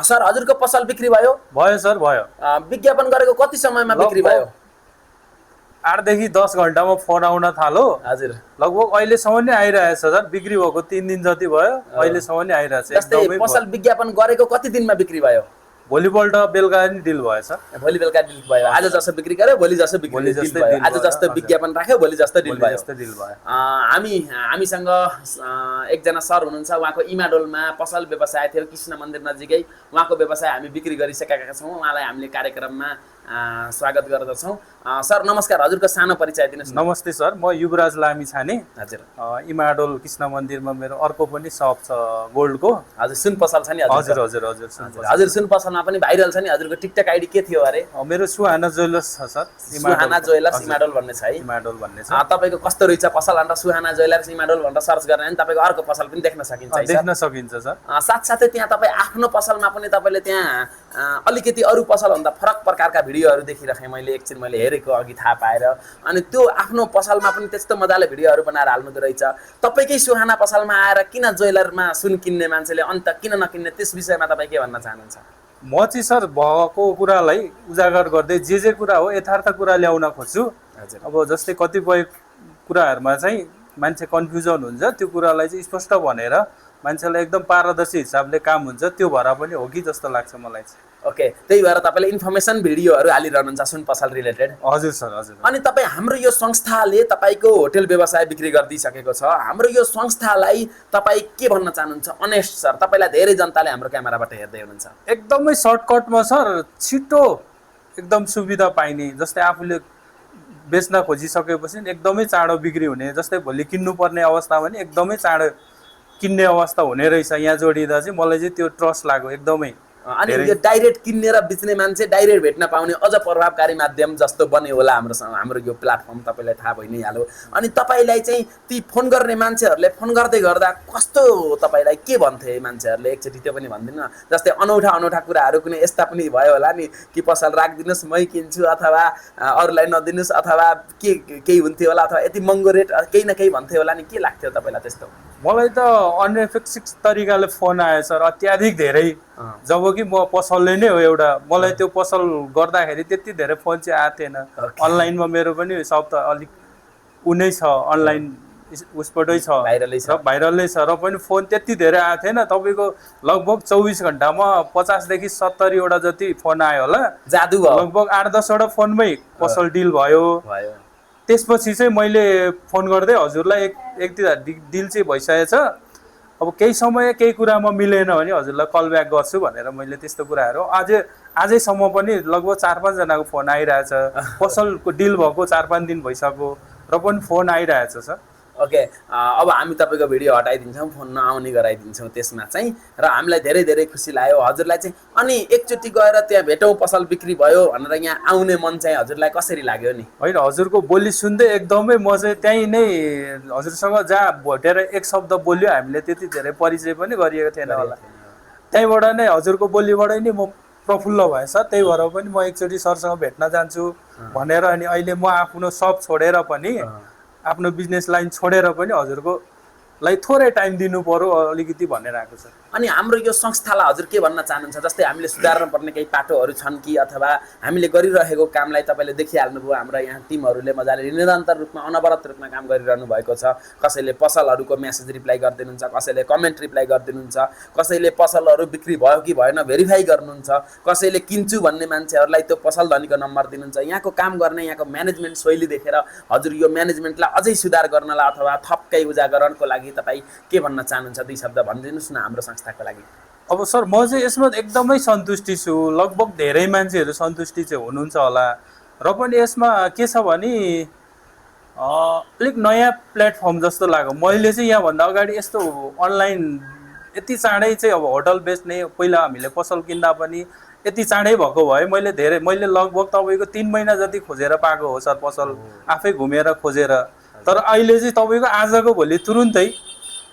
Sir हजुरको पसल बिक्री भयो? भयो सर, भयो। विज्ञापन गरेको कति समयमा बिक्री भयो? 8 देखि 10 घण्टामा फोन आउन थाल्यो। हजुर। लगभग अहिलेसम्म नै आइरहेछ सर। बिक्री भएको 3 दिन जति भयो, अहिलेसम्म नै आइरहेछ। जस्तै पसल विज्ञापन गरेको कति दिनमा बिक्री भयो? भोलिपल्ट बेलुका नि डिल भयो सर। भोलि बेलुका डिल भयो। आज जस्तो बिक्री गर्यो भोलि जस्तो बिक्री भयो। आज जस्तो विज्ञापन राख्यो भोलि जस्तो डिल भयो। हामीसँग एकजना सर हुनुहुन्छ, उहाँको इमाडोलमा पसल व्यवसाय थियो कृष्ण मन्दिर नजिकै। उहाँको व्यवसाय हामी बिक्री गरिसकेका छौँ। उहाँलाई हामीले कार्यक्रममा स्वागत गर्दछौँ। सर नमस्कार, हजुरको सानो परिचय दिनुहोस्। नमस्ते सर, म युवराज लामिछाने। हजुर। इमाडोल कृष्ण मन्दिरमा मेरो अर्को पनि सप छ गोल्डको। हजुर, सुन पसल छ नि? हजुर हजुर हजुर। हजुर, सुन पसलमा पनि भाइरल छ नि। हजुरको टिकटक आइडी के थियो अरे? मेरो सुहाना ज्वेलर्स छ सर। सुहाना ज्वेलर्स इमाडोल भन्ने छ है? इमाडोल भन्ने छ। तपाईँको कस्तो रहेछ पसल भनेर सुहाना ज्वेलर्स इमाडोल भनेर सर्च गर्ने भने तपाईँको अर्को पसल पनि देख्न सकिन्छ। देख्न सकिन्छ सर। साथसाथै त्यहाँ तपाईँ आफ्नो पसलमा पनि तपाईँले त्यहाँ अलिकति अरू पसलभन्दा फरक प्रकारका भिडियोहरू देखिराखेँ मैले। एकछिन मैले हेरेको अघि थाहा पाएर। अनि त्यो आफ्नो पसलमा पनि त्यस्तो मजाले भिडियोहरू बनाएर हाल्नुहुँदो रहेछ। तपाईँकै सुहाना पसलमा आएर किन ज्वेलरमा सुन किन्ने मान्छेले अन्त किन नकिन्ने, त्यस विषयमा तपाईँ के भन्न चाहनुहुन्छ? म चाहिँ सर भएको कुरालाई उजागर गर्दै जे कुरा हो यथार्थ कुरा ल्याउन खोज्छु। अब जस्तै कतिपय कुराहरूमा चाहिँ मान्छे कन्फ्युजन हुन्छ, त्यो कुरालाई चाहिँ स्पष्ट भनेर मान्छेलाई एकदम पारदर्शी हिसाबले काम हुन्छ, त्यो भएर पनि हो कि जस्तो लाग्छ मलाई चाहिँ। ओके, त्यही भएर तपाईँले इन्फर्मेसन भिडियोहरू हालिरहनुहुन्छ सुन पसल रिलेटेड? हजुर सर, हजुर। अनि तपाईँ हाम्रो यो संस्थाले तपाईँको होटल व्यवसाय बिक्री गरिदिइसकेको छ। हाम्रो यो संस्थालाई तपाईँ के भन्न चाहनुहुन्छ? अनेस्ट सर, तपाईँलाई धेरै जनताले हाम्रो क्यामेराबाट हेर्दै हुनुहुन्छ। एकदमै सर्टकटमा सर, छिटो एकदम सुविधा पाइने। जस्तै आफूले बेच्न खोजिसकेपछि एकदमै चाँडो बिक्री हुने। जस्तै भोलि किन्नुपर्ने अवस्थामा पनि एकदमै चाँडो किन्ने अवस्था हुने रहेछ यहाँ जोडिँदा चाहिँ। मलाई चाहिँ त्यो ट्रस्ट लाग्यो एकदमै। अनि यो डाइरेक्ट किन्ने र बेच्ने मान्छे डाइरेक्ट भेट्न पाउने अझ प्रभावकारी माध्यम जस्तो बन्यो होला हाम्रो यो प्लेटफर्म, तपाईँलाई थाहा भइ नै हाल्यो। अनि तपाईँलाई चाहिँ ती फोन गर्ने मान्छेहरूले फोन गर्दै गर्दा कस्तो तपाईँलाई के भन्थे मान्छेहरूले? एकचोटि त्यो पनि भनिदिनु न। जस्तै अनौठा कुराहरू कुनै यस्ता पनि भयो होला नि कि पसल राखिदिनुहोस् मै किन्छु, अथवा अरूलाई नदिनुहोस्, अथवा केही हुन्थ्यो होला, अथवा यति महँगो रेट केही न केही भन्थ्यो होला नि? के लाग्थ्यो तपाईँलाई त्यस्तो? मलाई त अनएफेक्सिक तरिकाले फोन आयो सर, अत्याधिक धेरै। जब कि म पसलले नै हो एउटा, मलाई त्यो पसल गर्दाखेरि त्यति धेरै फोन चाहिँ आएको थिएन। अनलाइनमा मेरो पनि सब त अलिक उनै छ, अनलाइन उसबाटै छ, भाइरलै छ, र पनि फोन त्यति धेरै आएको थिएन। तपाईँको लगभग 24 घन्टामा 50 देखि 70 वटा जति फोन आयो होला। जादु भयो। लगभग 8-10 वटा फोनमै पसल डिल भयो। त्यसपछि चाहिँ मैले फोन गर्दै हजुरलाई एक डिल चाहिँ भइसकेको छ, अब केही समय केही कुरामा मिलेन भने हजुरलाई कल ब्याक गर्छु भनेर मैले त्यस्तो कुराहरू आजैसम्म पनि लगभग 4-5 जनाको फोन आइरहेछ। पसलको डिल भएको 4-5 दिन भइसक्यो र पनि फोन आइरहेछ सर। ओके, अब हामी तपाईँको भिडियो हटाइदिन्छौँ, फोन नआउने गराइदिन्छौँ त्यसमा चाहिँ, र हामीलाई धेरै धेरै खुसी लाग्यो हजुरलाई चाहिँ। अनि एकचोटि गएर त्यहाँ भेटौँ पसल बिक्री भयो भनेर यहाँ आउने मन चाहिँ हजुरलाई कसरी लाग्यो नि? होइन, हजुरको बोली सुन्दै एकदमै म चाहिँ त्यहीँ नै हजुरसँग जहाँ भेटेर एक शब्द बोल्यो हामीले त्यति धेरै परिचय पनि गरिएको थिएन होला। त्यहीँबाट नै हजुरको बोलीबाट नै म प्रफुल्ल भएँ सर। त्यही भएर पनि म एकचोटि सरसँग भेट्न जान्छु भनेर अनि अहिले म आफ्नो सप छोडेर पनि, आफ्नो बिजनेस लाइन छोडेर पनि हजुरको लाई थोरै टाइम दिनु पर्यो अलिकति भनेर आएको छ। अनि हाम्रो यो संस्थालाई हजुर के भन्न चाहनुहुन्छ? जस्तै हामीले सुधार्न पर्ने केही पाटोहरू छन् कि, अथवा हामीले गरिरहेको कामलाई तपाईँले देखिहाल्नुभयो, हाम्रा यहाँ टिमहरूले मजाले निरन्तर रूपमा अनवरत रूपमा काम गरिरहनु भएको छ। कसैले पसलहरूको मेसेज रिप्लाई गरिदिनुहुन्छ, कसैले कमेन्ट रिप्लाई गरिदिनुहुन्छ, कसैले पसलहरू बिक्री भयो कि भएन भेरिफाई गर्नुहुन्छ, कसैले किन्छु भन्ने मान्छेहरूलाई त्यो पसल धनीको नम्बर दिनुहुन्छ। यहाँको काम गर्ने यहाँको म्यानेजमेन्ट शैली देखेर हजुर यो म्यानेजमेन्टलाई अझै सुधार गर्नलाई अथवा थपकै उजागरणको लागि तपाईँ के भन्न चाहनुहुन्छ? 2 शब्द भनिदिनुहोस् न हाम्रो संस्थाको लागि। अब सर म चाहिँ यसमा एकदमै सन्तुष्टि छु। लगभग धेरै मान्छेहरू सन्तुष्टि चाहिँ हुनुहुन्छ होला। र पनि यसमा के छ भने अलिक नयाँ प्लेटफर्म जस्तो लाग्यो। मैले चाहिँ यहाँभन्दा अगाडि यस्तो अनलाइन यति चाँडै चाहिँ अब होटल बेच्ने, पहिला हामीले पसल किन्दा पनि यति चाँडै भएको भए मैले लगभग तपाईँको 3 महिना जति खोजेर पाएको हो सर पसल, आफै घुमेर खोजेर। तर अहिले चाहिँ तपाईँको आजको भोलि तुरुन्तै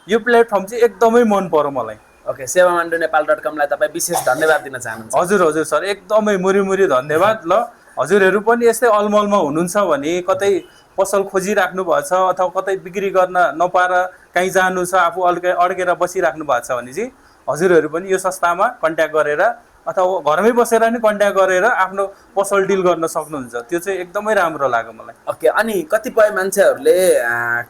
यो प्लेटफर्म चाहिँ एकदमै मन पर्यो मलाई। ओके, सेवामाण्डु.नेपाल.com लाई तपाईँ विशेष धन्यवाद दिन चाहनुहुन्छ? हजुर सर, एकदमै मुरी धन्यवाद। ल हजुरहरू पनि यस्तै अलमलमा हुनुहुन्छ भने, कतै पसल खोजिराख्नु भएको छ अथवा कतै बिक्री गर्न नपाएर कहीँ जानु छ, आफू अड्केर बसिराख्नु भएको छ भने चाहिँ हजुरहरू पनि यो संस्थामा कन्ट्याक्ट गरेर अथवा घरमै बसेर नि कन्ट्याक्ट गरेर आफ्नो पसल डिल गर्न सक्नुहुन्छ। त्यो चाहिँ एकदमै राम्रो लाग्यो मलाई। ओके, अनि कतिपय मान्छेहरूले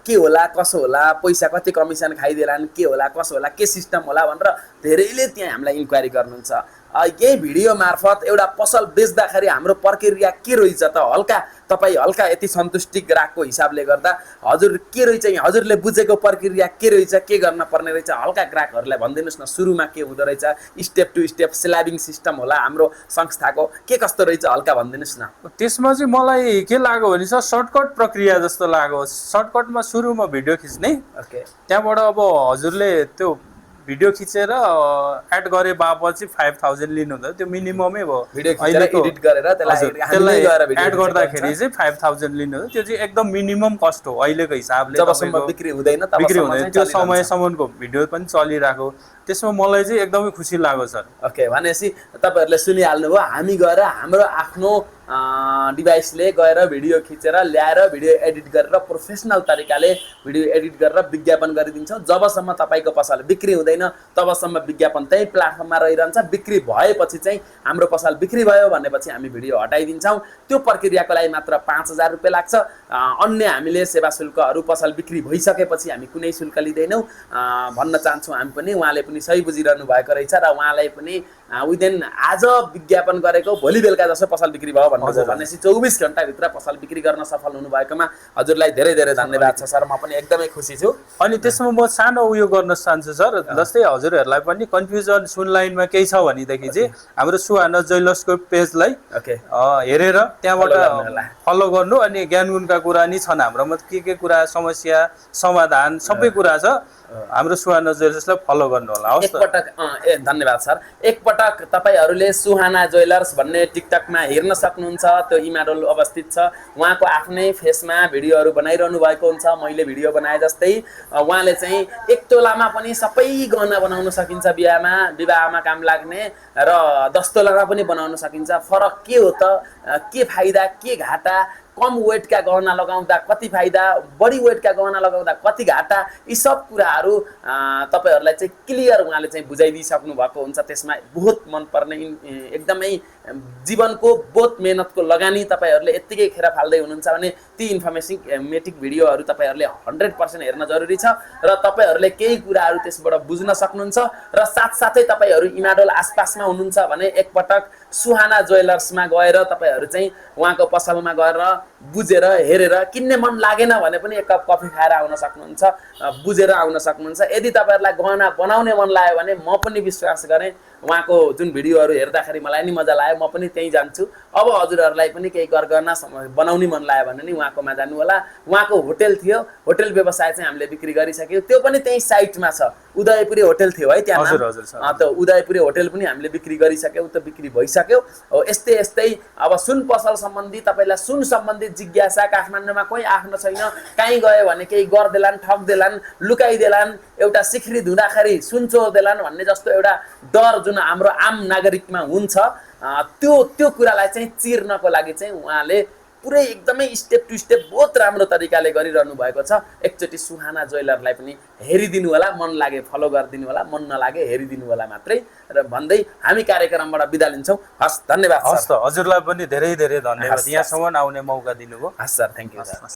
के होला कसो होला, पैसा कति कमिसन खाइदेलान्, के होला कसो होला, के सिस्टम होला भनेर धेरैले त्यहाँ हामीलाई इन्क्वायरी गर्नुहुन्छ। यही भिडियो मार्फत एउटा पसल बेच्दाखेरि हाम्रो प्रक्रिया के रहेछ त, हल्का तपाईँ हल्का यति सन्तुष्टि ग्राहकको हिसाबले गर्दा हजुर के रहेछ, हजुरले बुझेको प्रक्रिया के रहेछ, के गर्न पर्ने रहेछ, हल्का ग्राहकहरूलाई भनिदिनुहोस् न। सुरुमा के हुँदो रहेछ, स्टेप टु स्टेप स्ल्याबिङ सिस्टम होला हाम्रो संस्थाको, के कस्तो रहेछ हल्का भनिदिनुहोस् न। त्यसमा चाहिँ मलाई के लाग्यो भने सर सर्टकट प्रक्रिया जस्तो लाग्यो। सर्टकटमा सुरुमा भिडियो खिच्ने, ओके, त्यहाँबाट अब हजुरले त्यो भिडियो खिचेर एड गरे बापत चाहिँ 5000 लिनुहुँदैन, त्यो मिनिममै भयो। भिडियो खिचेर एडिट गरेर त्यसलाई एड गर्दाखेरि चाहिँ 5000 लिनुहुँदैन, त्यो चाहिँ एकदम मिनिमम कस्ट हो अहिलेको हिसाबले। जबसम्म बिक्री हुँदैन त्यो समयसम्मको भिडियो पनि चलिरहेको, त्यसमा मलाई चाहिँ एकदमै खुसी लाग्यो सर। ओके, भनेपछि तपाईँहरूले सुनिहाल्नुभयो, हामी गएर हाम्रो आफ्नो डिभाइसले गएर भिडियो खिचेर ल्याएर भिडियो एडिट गरेर प्रोफेसनल तरिकाले भिडियो एडिट गरेर विज्ञापन गरिदिन्छौँ। जबसम्म तपाईँको पसल बिक्री हुँदैन तबसम्म विज्ञापन त्यही प्लेटफर्ममा रहिरहन्छ। बिक्री भएपछि चाहिँ हाम्रो पसल बिक्री भयो भनेपछि हामी भिडियो हटाइदिन्छौँ। त्यो प्रक्रियाको लागि मात्र 5000 रुपियाँ लाग्छ। अन्य हामीले सेवा शुल्कहरू पसल बिक्री भइसकेपछि हामी कुनै शुल्क लिँदैनौँ भन्न चाहन्छौँ। हामी पनि, उहाँले पनि सही बुझिरहनु भएको रहेछ र उहाँलाई पनि विदिन आज विज्ञापन गरेको भोलि बेलुका जस्तो पसल बिक्री भयो भन्नुभयो भनेपछि 24 घण्टाभित्र पसल बिक्री गर्न सफल हुनुभएकोमा हजुरलाई धेरै धेरै धन्यवाद छ सर। म पनि एकदमै खुसी छु। अनि त्यसमा म सानो उयो गर्न चाहन्छु सर, जस्तै हजुरहरूलाई पनि कन्फ्युजन सुन लाइनमा केही छ भनेदेखि चाहिँ हाम्रो सुहाना ज्वेलर्सको पेजलाई हेरेर त्यहाँबाट फलो गर्नु। अनि ज्ञानगुणका कुरा नि छन् हाम्रोमा, के कुरा समस्या समाधान सबै कुरा छ। हाम्रो सुहाना ज्वेलर्सलाई फलो गर्नु होला। एकपटक धन्यवाद सर। एकपटक तपाईँहरूले सुहाना ज्वेलर्स भन्ने टिकटकमा हेर्न सक्नुहुन्छ। त्यो इमाडोल अवस्थित छ। उहाँको आफ्नै फेसमा भिडियोहरू बनाइरहनु भएको हुन्छ, मैले भिडियो बनाए जस्तै। उहाँले चाहिँ एक तोलामा पनि सबै गहना बनाउन सकिन्छ, विवाहमा काम लाग्ने, र 10 तोलामा पनि बनाउन सकिन्छ। फरक के हो त, के फाइदा के घाटा, कम वेटका गहना लगाउँदा कति फाइदा, बढी वेटका गहना लगाउँदा कति घाटा, यी सब कुराहरू तपाईँहरूलाई चाहिँ क्लियर उहाँले चाहिँ बुझाइदिइसक्नु भएको हुन्छ। त्यसमा बहुत मनपर्ने एकदमै जीवनको बहुत मेहनतको लगानी तपाईँहरूले यत्तिकै खेर फाल्दै हुनुहुन्छ भने ती इन्फर्मेटिभ भिडियोहरू तपाईँहरूले 100% हेर्न जरुरी छ र तपाईँहरूले केही कुराहरू त्यसबाट बुझ्न सक्नुहुन्छ। र साथसाथै तपाईँहरू इमाडोल आसपासमा हुनुहुन्छ भने एकपटक सुहाना ज्वेलर्समा गएर तपाईँहरू चाहिँ उहाँको पसलमा गएर बुझेर हेरेर किन्ने मन लागेन भने पनि एक कप कफी खाएर आउन सक्नुहुन्छ, बुझेर आउन सक्नुहुन्छ। यदि तपाईँहरूलाई गहना बनाउने मन लाग्यो भने म पनि विश्वास गरेँ, उहाँको जुन भिडियोहरू हेर्दाखेरि मलाई नि मजा लाग्यो, म पनि त्यहीँ जान्छु। अब हजुरहरूलाई पनि केही गरगहना बनाउने मन लाग्यो भने नि उहाँकोमा जानु होला। उहाँको होटेल थियो, होटेल व्यवसाय चाहिँ हामीले बिक्री गरिसक्यौँ, त्यो पनि त्यही साइटमा छ। उदयपुरी होटेल थियो है त्यहाँ, त उदयपुरी होटेल पनि हामीले बिक्री गरिसक्यौँ, त्यो बिक्री भइसक्यो। यस्तै यस्तै अब सुन पसल सम्बन्धी तपाईँलाई सुन सम्बन्धी जिज्ञासा, काठमाडौँमा कोही आफ्नो छैन, कहीँ गयो भने केही गर्देलान्, ठग्देलान्, लुकाइदेलान्, एउटा सिख्री धुँदाखेरि सुन चोर्देलान् भन्ने जस्तो एउटा डर जुन हाम्रो आम नागरिकमा हुन्छ, त्यो कुरालाई चाहिँ चिर्नको लागि चाहिँ उहाँले पुरै एकदमै स्टेप टु स्टेप बहुत राम्रो तरिकाले गरिरहनु भएको छ। एकचोटि सुहाना ज्वेलरलाई पनि हेरिदिनु होला, मन लागे फलो गरिदिनु होला, मन नलागे हेरिदिनु होला मात्रै र भन्दै हामी कार्यक्रमबाट बिदा लिन्छौँ। हस्, धन्यवाद। हस् त, हजुरलाई पनि धेरै धेरै धन्यवाद, यहाँसम्म आउने मौका दिनुभयो। हस् सर, थ्याङ्क यू सर।